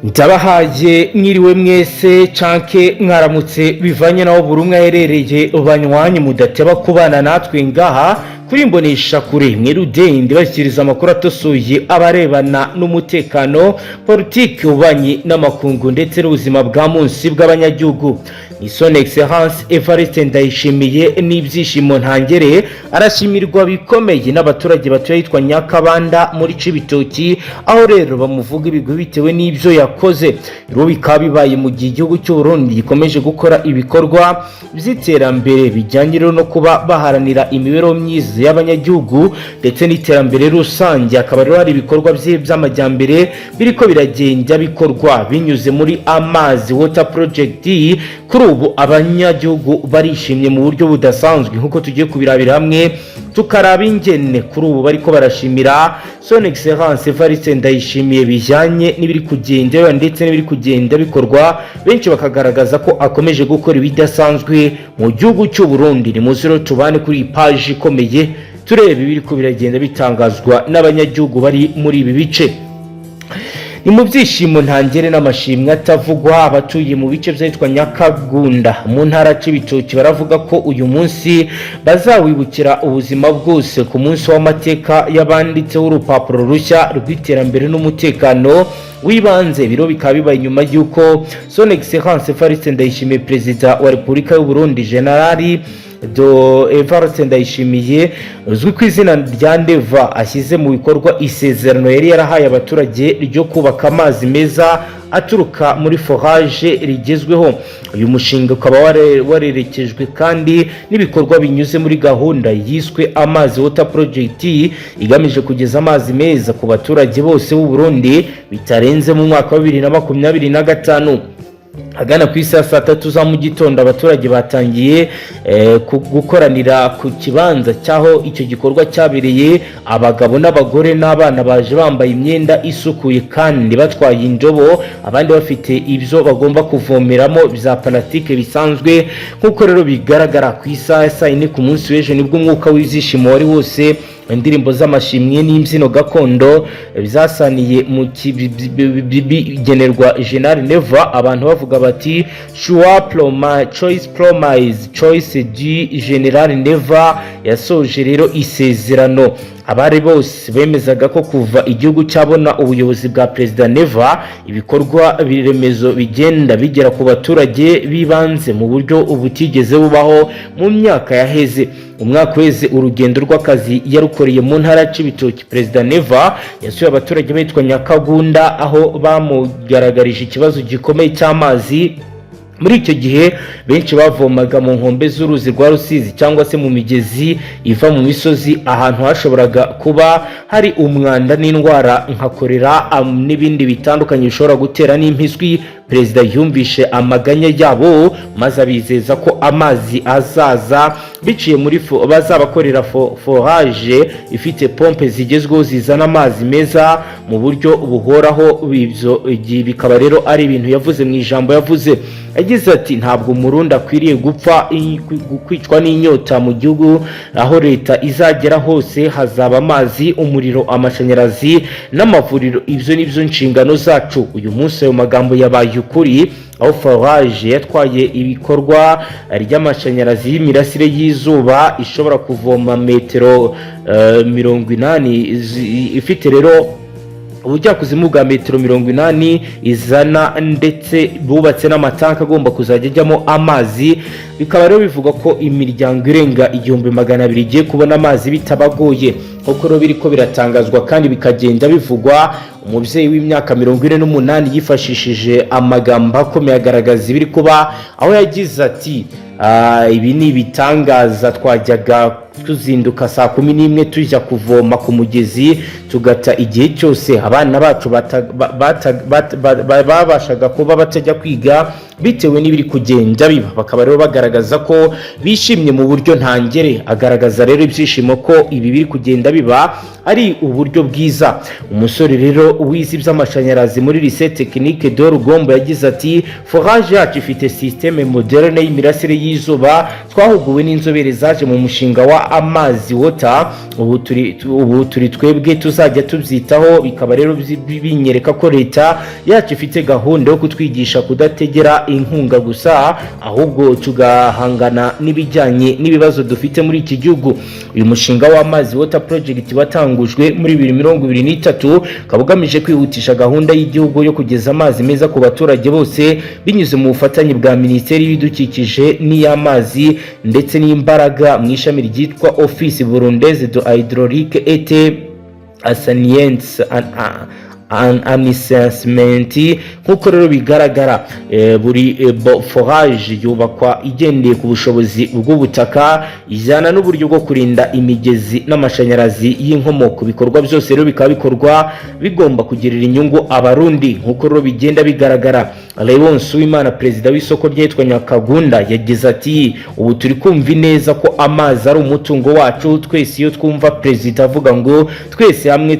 Ndabahaye mwiriwe mwese canke mwaramutse, bivanye naho buri umwe aherereye. Banywanyi mudateba kubana natwe ngaha kuri Imbonesha Kure, mwerudende bashyikiriza amakuru atosoye abarebana n'umutekano, politiki, ububanyi n'amakungu ndetse n'ubuzima bwa munsi bw'abanyagihugu. Ni Son Excellence Evariste Ndayishimiye n'ibyishimo ntangere, arashimirwa bikomeye n'abaturage batuye ahitwa Nyakabanda muri Cibitoki, aho rero bamuvuga ibigwi bitewe n'ibyo yakoze. Rero bikaba bibaye mu gihe igihugu cy'u Burundi gikomeje gukora ibikorwa by'iterambere bijyanye rero no kuba baharanira imibereho myiza y'abanyagihugu ndetse n'iterambere rusange. Hakaba rero hari ibikorwa by'amajyambere biriko biragenda bikorwa binyuze muri Amazi Water Project. Kuri ubu abanyagihugu barishimye mu buryo budasanzwe, nk'uko tugiye kubirabira hamwe, tukaraba ingene kuri ubu bariko barashimira Son Excellence Evariste Ndayishimiye bijyanye n'ibiri kugenda ndetse n'ibiri kugenda bikorwa. Benshi bakagaragaza ko akomeje gukora ibidasanzwe mu gihugu cy'u Burundi. Ni muze rero tubane kuri iyi paji ikomeye, tureba ibiri ko biragenda bitangazwa n'abanyagihugu bari muri ibi bice. Ni mu byishimo ntangere n'amashimwe atavugwa. Abatuye mu bice byitwa Nyakagunda mu ntara Cibitoki baravuga ko uyu munsi bazawibukira ubuzima bwose, ku munsi w'amateka y'abanditseho urupapuro rushya rw'iterambere n'umutekano w'ibanze. Biro bikaba bibaye nyuma y'uko Son Excellence Evariste Ndayishimiye, Perezida wa Repubulika y'u Burundi, General do Evariste Ndayishimiye uzwi ku izina rya Ndeva, ashyize mu bikorwa isezerano yari yarahaye abaturage ryo kubaka amazi meza aturuka muri forage rigezweho. Uyu mushinga ukaba warerekejwe kandi n'ibikorwa binyuze muri gahunda yiswe Amazi Water Project, igamije kugeza amazi meza ku baturage bose b'u Burundi bitarenze mu mwaka wa 2025. Agana ku isaha saa 3 za mu gitondo, abaturage batangiye gukoranira ku kibanza cy'aho icyo gikorwa cyabereye. Abagabo n'abagore n'abana baje bambaye imyenda isukuye kandi batwaye indobo, abandi bafite ibyo bagomba kuvomeramo bya palatike bisanzwe. Nk'uko rero bigaragara, ku isaha ya saa 4 ku munsi w'ejo nibwo umwuka w'ibyishimo wari wose. Indirimbo z'amashimwe n'imbyino gakondo byasaniye mu bigenerwa General Neva, abantu bavuga bati: "Choix proma choice promise, choice du General Neva." Yasoje rero isezerano. Abari bose bemezaga ko kuva igihugu cyabona ubuyobozi bwa Perezida Neva, ibikorwa remezo bigenda bigera ku baturage b'ibanze mu buryo butigeze bubaho mu myaka yaheze. Umwaka uheze, urugendo rw'akazi yarukoreye mu ntara ya Cibitoki. Perezida Neva yasuye abaturage bitwa Nyakagunda, aho bamugaragarije ikibazo gikomeye cy'amazi. Muri icyo gihe benshi bavomaga mu nkombe z'uruzi rwa Rusizi cyangwa se mu migezi iva mu misozi, ahantu hashoboraga kuba hari umwanda n'indwara nka korera n'ibindi bitandukanye bishobora gutera n'impiswi. Perezida yumvishe amaganya yabo, maze abizeza ko amazi azaza biciye muri bazabakorera forage ifite pompe zigezweho zizana amazi meza mu buryo buhoraho. Ibyo bikaba rero ari ibintu yavuze mu ijambo yavuze. Yagize ati: "Ntabwo Umurundi akwiriye gupfa kwicwa n'inyota mu gihugu. Aho leta izagera hose hazaba amazi, umuriro, amashanyarazi n'amavuriro. Ibyo ni byo nshingano zacu." Uyu munsi ayo magambo yabaye ukuri, aho forage yatwaye ibikorwa ry'amashanyarazi y'imirasire y'izuba ishobora kuvoma metero 80, ifite rero ubujyakuzimu bwa metero 80 izana, ndetse bubatse n'amatanka agomba kuzajya ajyamo amazi. Bikaba rero bivuga ko imiryango irenga 1200 igiye kubona amazi bitabagoye, nk'uko rero biriko biratangazwa kandi bikagenda bivugwa. Umubyeyi w'imyaka 48 yifashishije amagambo akomeye agaragaza ibiri kuba, aho yagize ati: "Ibi ni ibitangaza. Twajyaga tuzinduka saa 11 tujya kuvoma ku mugezi, tugata igihe cyose. Abana bacu babashaga kuba batajya kwiga." bitewe n'ibiri kugenda biba. Bakaba rero bagaragaza ko bishimye mu buryo ntangere. Agaragaza rero ibyishimo ko ibi biri kugenda biba ari uburyo bwiza. Umusore rero wize iby'amashanyarazi muri Lycée Technique de Rugombo yagize ati: "Forage yacu ifite système moderne y'imirasire y'izuba. Twahuguwe n'inzobere zaje mu mushinga wa Amazi Water. Ubu turi twebwe tuzajya tubyitaho. Bikaba rero binyereka ko leta yacu ifite gahunda yo kutwigisha kudategera inkunga gusa, ahubwo tugahangana n'ibijyanye n'ibibazo dufite muri iki gihugu." Uyu mushinga w'Amazi Water Project watangujwe muri 2023, ukaba ugamije kwihutisha gahunda y'igihugu yo kugeza amazi meza ku baturage bose, binyuze mu bufatanye bwa Minisiteri y'Ibidukikije n'iy'Amazi ndetse n'imbaraga mu ishami ryitwa Office Burundaise de Hydraulique et Assainissement. Nk'uko rero bigaragara, buri forage yubakwa igendeye ku bushobozi bw'ubutaka, ijyana n'uburyo bwo kurinda imigezi n'amashanyarazi y'inkomoko. Ibikorwa byose rero bikaba bikorwa bigomba kugirira inyungu Abarundi, nk'uko rero bigenda bigaragara. Leonce Uwimana, perezida w'isoko ryitwa Nyakagunda, yagize ati: "Ubu turi kumva neza ko amazi ari umutungo wacu twese. Iyo twumva perezida avuga ngo twese hamwe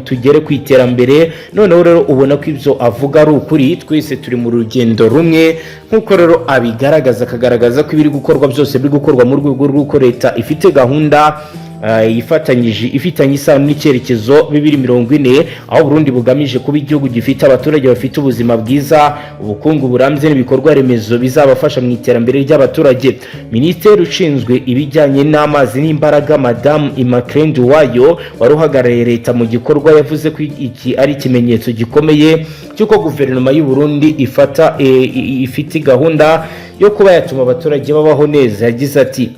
tugere ku iterambere, noneho rero ubona ko ibyo avuga ari ukuri. Twese turi mu rugendo rumwe." Nk'uko rero abigaragaza, akagaragaza ko ibiri gukorwa byose biri gukorwa mu rwego rw'uko leta ifite gahunda ifatanyije, ifitanye isano n'icyerekezo 2040, aho Burundi bugamije kuba igihugu gifite abaturage bafite ubuzima bwiza, ubukungu burambye n'ibikorwa remezo bizabafasha mu iterambere ry'abaturage. Minisiteri ushinzwe ibijyanye n'amazi n'imbaraga, Madamu Immaculée Nduwayo, wari uhagarariye leta mu gikorwa, yavuze ko iki ari ikimenyetso gikomeye cy'uko guverinoma y'u Burundi ifite gahunda yo kuba yatuma abaturage babaho neza. Yagize ati: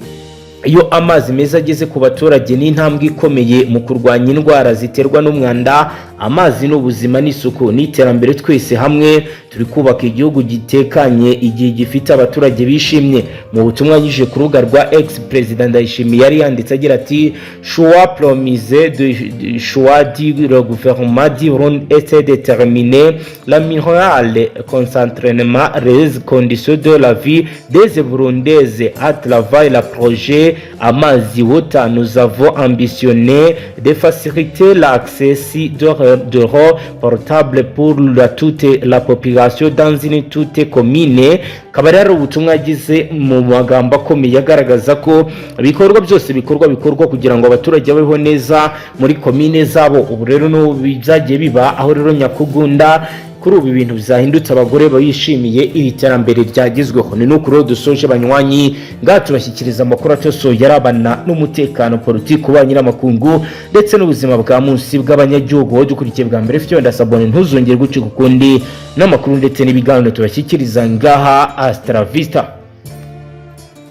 "Iyo amazi meza ageze ku baturage, ni intambwe ikomeye mu kurwanya indwara ziterwa n'umwanda. Amazi ni ubuzima n'isuku n'iterambere. Twese hamwe turi kubaka igihugu gitekanye igihe gifite abaturage bishimye." Mu butumwa yanyujije ku rubuga rwa X, Perezida Ndayishimiye yari yanditse agira ati: "Choix promise de choix du gouvernement du Burundi est déterminé l'améliorer constantement les conditions de la vie des Burundaises. À travers le projet Amazi Water, nous avons ambitionné de faciliter l'accès de l'eau potable pour toute la population dans une toute commune." Akaba rero ari ubutumwa yagize mu magambo akomeye, agaragaza ko ibikorwa byose bikorwa kugira ngo abaturage babeho neza muri komine zabo. Ubu rero n'ubu byagiye biba, aho rero Nyakugunda kuri ubu ibintu byahindutse, abagore bishimiye iri terambere ryagezweho. Ni nuko rero dusoje, banywanyi, ngaha tubashyikiriza amakuru atosoye arabana n'umutekano, politiki, ububanyi n'amakungu ndetse n'ubuzima bwa munsi bw'abanyagihugu. Wowe dukurikiye bwa mbere, ufite wenda s'abonner, ntuzongere gucika ukundi n'amakuru ndetse n'ibiganiro tubashyikiriza ngaha. Hasta la vista.